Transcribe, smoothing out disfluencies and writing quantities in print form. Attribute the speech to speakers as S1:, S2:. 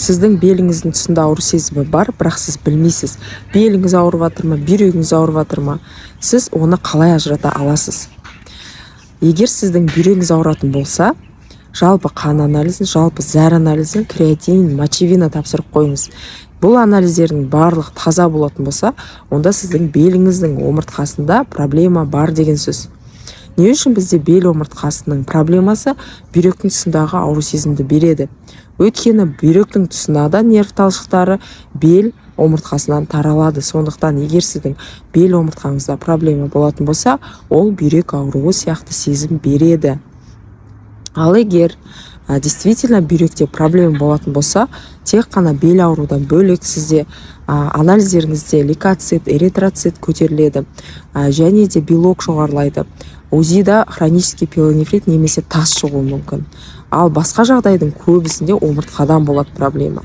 S1: Сіздің беліңіздің тұсында ауру сезімі бар, бірақ сіз білмейсіз, беліңіз ауырып жатыр ма, бүйрегіңіз ауырып жатыр ма. Сіз оны қалай ажырата аласыз? Егер сіздің бүйрегіңіз ауыратын болса, жалпы қан анализін, жалпы зәр анализін, креатинин, мочевина тапсырып қойыңыз. Бұл анализдердің барлығы таза болатын болса, онда сіздің беліңіздің омыртқасында проблема бар деген сөз. Не үшін бізде бел омыртқасының проблемасы бүйректің тұсындағы ауру сезімді береді? Өйткені бүйректің тұсына да нерв талшықтары бел омыртқасынан таралады. Сондықтан егер сіздің бел омыртқаңызда проблема болатын болса, ол бүйрек ауруы сияқты сезім береді. Ал егер действительно бүйректе проблема болатын болса, тек қана бел аурудан бөлек сізде анализдеріңізде лейкоцит, эритроцит көтеріледі және де белок жоғарылайды. УЗИда хронический пиелонефрит немесе тас шығуы мүмкін. Ал басқа жағдайдың көбісінде омыртқадан болады проблема.